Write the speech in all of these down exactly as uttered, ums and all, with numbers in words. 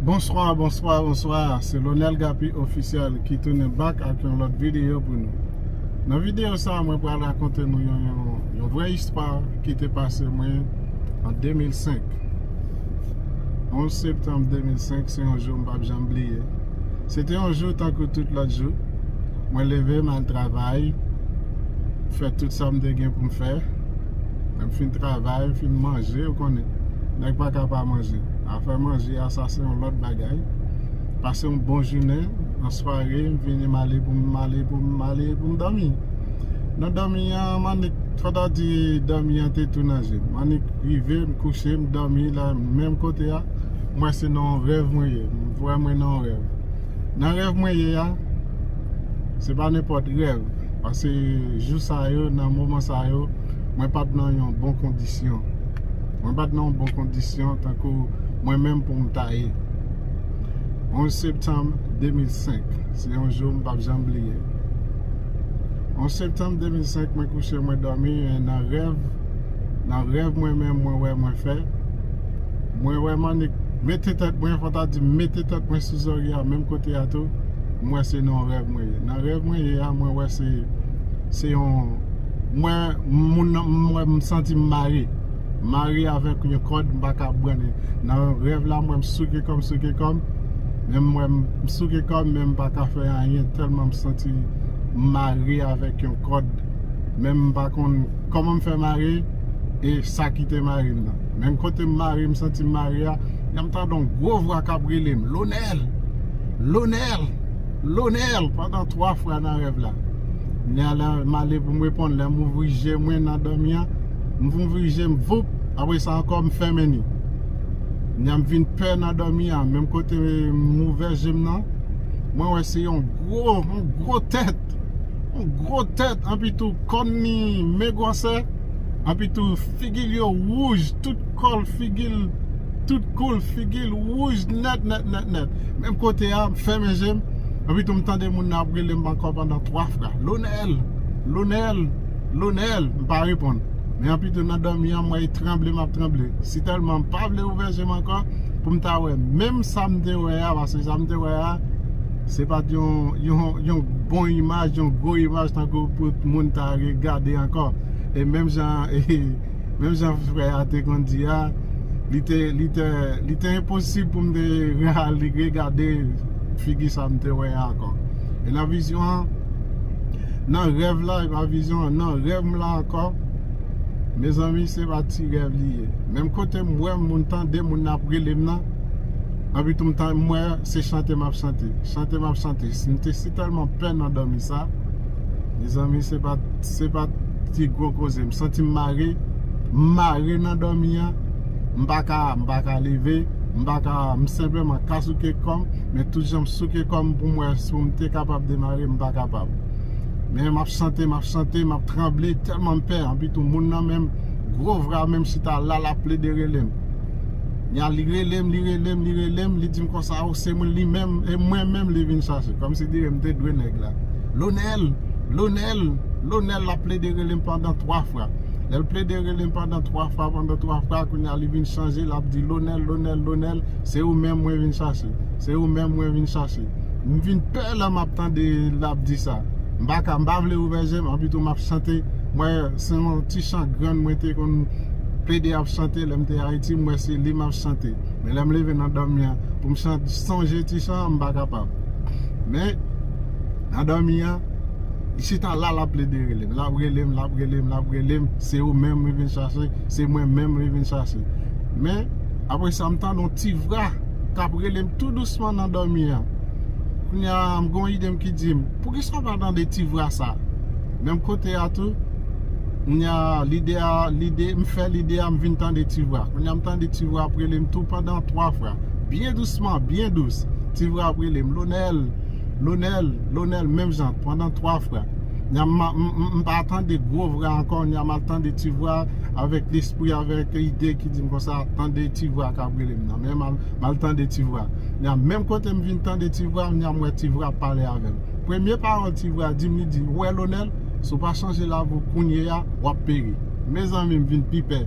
Bonswa, bonswa, bonswa. Se Lonel Gappy Officiel ki tounen back ak yon lòt videyo pou nou. Nan videyo sa, mwen pral rakonte nou yon, yon, yon vrè istwa ki te pase mwen an de mil senk. Onz septanm de mil senk, se yon jou m p ap janm bliye. Se te yon jou tankou tout lòt jou. Mwen leve, m al travay, fè tout sa m te gen pou m fè. Lè m fin travay, m fin manje, ou konnen, nèg pa ka pa manje. Afè manje a, sa se yon lòt bagay. Pase yon bon jounen, yon sware, m vini, m ale pou m, m ale pou m, m ale pou m dòmi. Nan dòmi an, m annik, fò ta di dòmi an te tou nan je m. M annik rive, m kouche, m dòmi la, menm kote a, m wè se nan yon rèv mwen ye. M wè mwen nan yon rèv. Nan rèv mwen ye a, se pa nenpòt rèv. Paske jou sa yo, nan moman sa yo, mwen pa t nan yon bon kondisyon. Mwen pa t nan yon bon kondisyon tankou mwen menm pou m ta ye. Onz septanm de mil senk, se yon jou m p ap janm bliye. Onz septanm de mil senk, mwen kouche, mwen dòmi, e nan rèv, nan rèv mwen menm, mwen wè mwen fè. Mwen wè m annik mete tèt mwen, fò ta di m mete tèt mwen sou zòrye a, menm kote a tou, m wè se nan rèv mwen ye. Nan rèv mwen ye a, mwen wè se, se yon, mwen, moun nan, mwen, m santi m mare. M mare avèk yon kòd, m pa ka brannen. Nan rèv la, mwen, m souke kò m, souke kò m. Men mwen, m souke kò m, men m pa ka fè anyen, tèlman m santi m mare avèk yon kòd. Men m pa konn kòman m fè mare, e sa ki te mare m nan. Men kote m mare, m santi m mare a, y a m tande yon gwo vwa k ap rele m, "Lonel! Lonel! Lonel!" pandan twa fwa nan rèv la. Kounye a la, m ale pou m reponn, lè m ouvri je mwen nan dòmi an, m ouvri je m, voup, apre sa ankò, m fèmen li. Kounye a m vin pè nan dòmi an, menm kote m ouvè je m nan, mwen wè se yon gwo, yon gwo tèt. Yon gwo tèt, anpi tou kòn li men gwosè, anpi tou figi l yo wouj, tout kò l, figi l, tout kou l, figi l wouj nèt, nèt, nèt, nèt. Menm kote a, m fèmen je m, anpi tou m tande moun nan ap rele m ankò pandan twa fwa, "Lonel! Lonel! Lonel!" M pa reponn. Men anpi tou nan dòmi an, m wè l tranble, m ap tranble. Si tèlman m pa vle ouvè je m ankò, pou m ta wè menm sa m te wè a, paske sa m te wè a, se pa t yon, yon, yon bon imaj, yon gwo imaj tankou pou moun ta regade ankò. E menm jan, menm jan frè a te konn di a, li te, li te, li te enposib pou m te re-, regade figi sa m te wè a ankò. E nan vizyon an, nan rèv la, e pa vizyon an, nan rèv m la ankò, mezanmi, se pa ti rèv li ye. Menm kote m wè moun, tande moun ap rele m nan, anpi tou m tan-, m wè se chante m ap chante. Chante m ap chante. M te si tèlman pè nan dòmi sa, mezanmi, se pa, se pa ti gwo koze. M santi m mare, m mare nan dòmi an. M pa ka, m pa ka leve, m pa ka, m senpleman ka souke kò m, men tout jan m souke kò m pou m wè si m te kapab demare, m pa kapab. Men m ap chante, m ap chante, m ap tranble, tèlman m pè. Anpi tou moun nan menm, gwo vwa menm chita la, l ap plede rele m. Nya li rele m, li rele m, li rele m, li di m konsa, "O, se mwen li menm, e mwen menm li vin chache." Kòmsi dire m te dwe nèg la. "Lonel, Lonel, Lonel," l ap plede rele m pandan twa fwa. Lè l plede rele m pandan twa fwa, pandan twa fwa, kounye a li vin chanje, l ap di, "Lonel, Lonel, Lonel, se ou menm mwen vin chache. Se ou menm mwen vin chache." M vin pè lè m ap tande l ap di sa. M pa ka, m pa vle ouvè je m, anpi tou m ap chante. Mwen, se yon ti chan grann mwen te konn plede ap chante lè m te Ayiti, m wè se li m ap chante. Men lè m leve nan dòmi an, pou m chan-, sonje ti chan an, m pa kapab. Men, nan dòmi an, li chita la, l ap plede rele m. L ap rele m, l ap rele m, l ap rele m. "Se ou menm mwen vin chache, se mwen menm mwen vin chache." Men, apre sa, m tande yon ti vwa k ap rele m tou dousman nan dòmi an. Kounye a, m gon ide m ki di m, "Poukisa w pa tande ti vwa sa?" Menm kote a tou, kounye a, lide a, lide, m fè lide a, m vin tande ti vwa. Kounye a, m tande ti vwa ap rele m tou pandan twa fwa. Byen dousman, byen dous. Ti vwa ap rele m, "Lonel, Lonel, Lonel," menm jan, pandan twa fwa. Nya m, m, m, m pa tande gwo vwa ankò, nya m al tande ti vwa avèk lespri, avèk ide ki di m konsa, "Tande ti vwa k ap rele m nan." Men m al, m al tande ti vwa. Nya menm kote m vin tande ti vwa, nya m wè ti vwa ap pale avè m. Premye pawòl ti vwa di m, li di, "Ou wè Lonel, si w pa chanje lavi w kounye a, w ap peri." Mezanmi, m vin pi pè.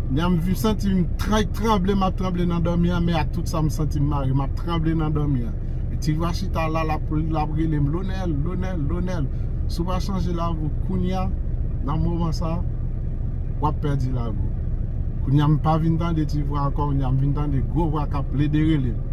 Nyanm vin santi m tranble, m ap tranble nan dòmi an, men ak tout sa m santi m mare, m ap tranble nan dòmi an. E ti vwa chita la, l ap, l ap rele m, Lonèl, Lonèl, Lonèl. Si w pa chanje lavi w kounye a, nan moman sa, w ap pèdi lavi w. Kounye a m pa vin tande ti vwa ankò, kounye a m vin tande gwo vwa k ap plede rele m.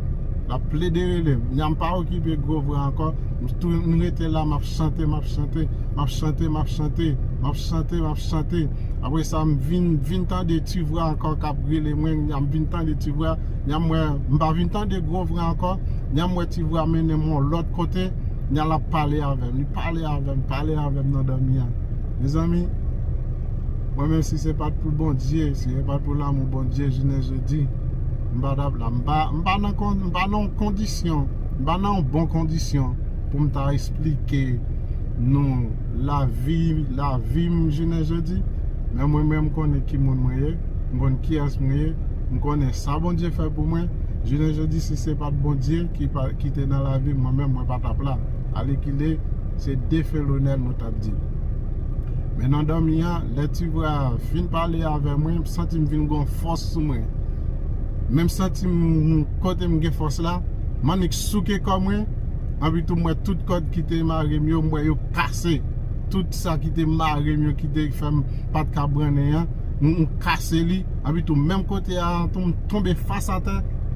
L ap plede rele m. Kounye a m pa okipe gwo vwa ankò, m tou, m rete la, m ap chante, m ap chante, m ap chante, m ap chante, m ap chante, m ap chante. Apre sa, m vin, vin tande ti vwa ankò k ap rele mwen, kounye a m vin tande ti vwa, kounye a m wè, m pa vin tande gwo vwa ankò, kounye a m wè ti vwa mennen m yon lòt kote, kounye a l ap pale avè m, li pale avè m, pale avè m nan dòmi an. Mezanmi, mwen menm si se pa t pou Bondye, si se pa t pou lanmou Bondye, jounen jodi, m pa t ap la, m pa, m pa nan kon-, m pa nan yon kondisyon, m pa nan yon bon kondisyon pou m ta esplike nou lavi, lavi m jounen jodi, men mwen menm m konnen ki moun mwen ye, m konn kiyès mwen ye, m konnen sa Bondye fè pou mwen. Jounen jodi, si se pa t Bondye ki pa, ki te nan lavi m, mwen menm mwen pa t ap la. Alèkile, se defen Lonèl nou t ap di. Men nan dòmi an, lè ti vwa a fin pale avè mwen, m santi m vin gon fòs sou mwen. Men m santi m, kote m gen fòs la, m annik souke kò mwen, anpi tou m wè tout kòd ki te mare m yo, m wè yo kase. Tout sa ki te mare m yo, ki te fè m pa t ka brannen an, m, m kase li. Anpi tou, menm kote a tou, m tonbe fas atè,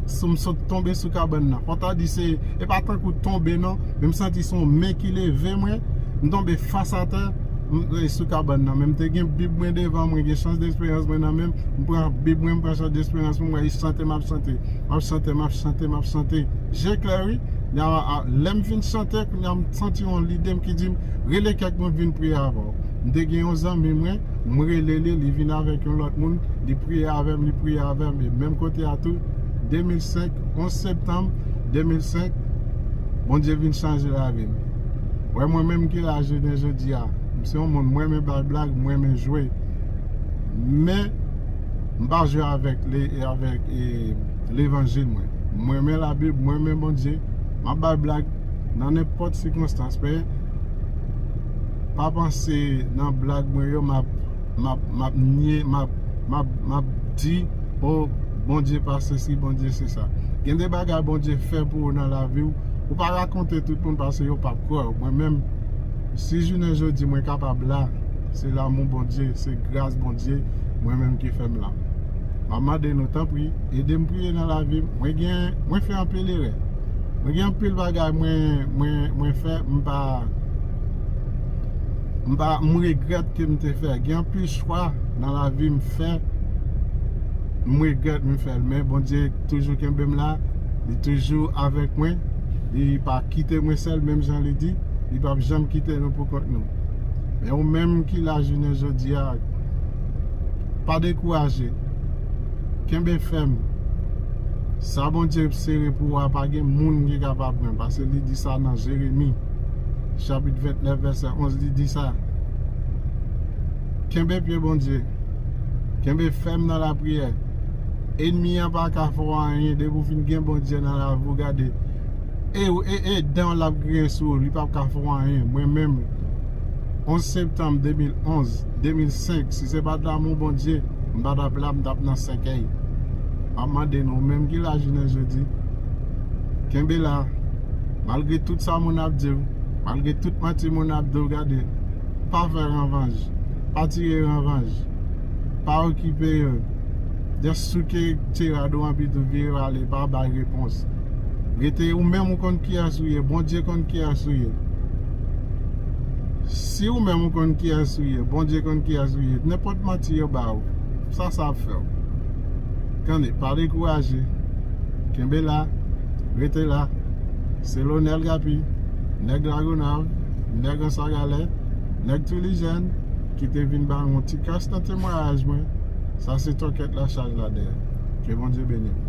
sou, m sot tonbe sou kabann nan. Fò ta di se, e pa tankou tonbe non, men m santi se yon men ki leve mwen, m tonbe fas atè, m, e, sou kabann nan. Men m te gen Bib mwen devan mwen, gen Chans Desperans mwen nan men m, m pran Bib mwen, m pran Chans Desperans mwen, m wè e chante m ap chante, m ap chante, m ap chante, m ap chante. Je klè, wi. Kounye a, a, lè m fin chante, kounye a m santi yon lide m ki di m, rele kèk moun vin priye avè w. M te gen yon zanmi mwen, m rele li, li vin avèk yon lòt moun, li priye avè m, li priye avè m. E menm kote a tou, de mil senk, onz septanm de mil senk, Bondye vin chanje lavi m. Wè, mwen menm ki la jounen jodi a, m se yon moun, mwen renmen bay blag, mwen renmen jwe. Men, m pa jwe avèk le, avèk, e, levanjil mwen. Mwen renmen Labib, mwen renmen Bondye. M ap bay blag nan nenpòt sikonstans, men pa panse nan blag mwen yo, m ap, m ap, m ap nye, m ap, m ap, m ap di, o, Bondye pa sesi, Bondye se sa. Gen de bagay Bondye fè pou ou nan lavi w, ou pa rakonte tout moun paske yo p ap kwè w. Mwen menm, si jounen jodi mwen kapab la, se lanmou Bondye, se gras Bondye, mwen menm ki fè m la. M ap mande nou, tanpri, ede m priye nan lavi m. Mwen gen, mwen fè anpil erè. Mwen gen anpil bagay mwen, mwen, mwen fè, m pa, m pa, m regrèt ke m te fè. Gen anpil chwa nan lavi m fè, m regrèt m fè l. Men Bondye toujou kenbe m la, li toujou avèk mwen, li pa kite mwen sèl, menm jan li di, li p ap janm kite nou pou kont nou. Men ou menm ki la jounen jodi a, pa dekouraje. Kenbe fèm. Sa Bondye sere pou ou a, pa gen moun ki kapab pran, paske li di sa nan Jeremi, chapit ventnèf, vèsè onz, li di sa. Kenbe pye Bondye. Kenbe fèm nan lapriyè. Ènmi an pa ka fè w anyen, depi w fin gen Bondye nan lavi w, gade. E, e, e dan l ap griyen sou ou, li p ap ka fè w anyen. Mwen menm, onz septanm de mil onz, de mil senk, si se pa t lanmou Bondye, m pa t ap la, m t ap nan sèkèy. M ap mande nou, ou menm ki la jounen jodi, kenbe la, malgre tout sa moun ap di w, malgre tout manti moun ap di w, gade, pa fè ranvanj, pa tire ranvanj, pa okipe yo. Just souke ti rad ou anpi tou vire ale, pa bay repons. Rete ou menm, ou konn kiyès ou ye, Bondye konn kiyès ou ye. Si ou menm ou konn kiyès ou ye, Bondye konn kiyès ou ye, nenpòt manti yo ba ou, sa sa ap fè w? Tande, pa dekouraje. Kenbe la, rete la. Se Lonèl Gapi, nèg Lagonav, nèg Anse à Galets, nèg Toulijèn, ki te vin ba yon ti kras nan temwayaj mwen. Sa se tòkèt la chaj la dèyè. Ke Bondye beni w.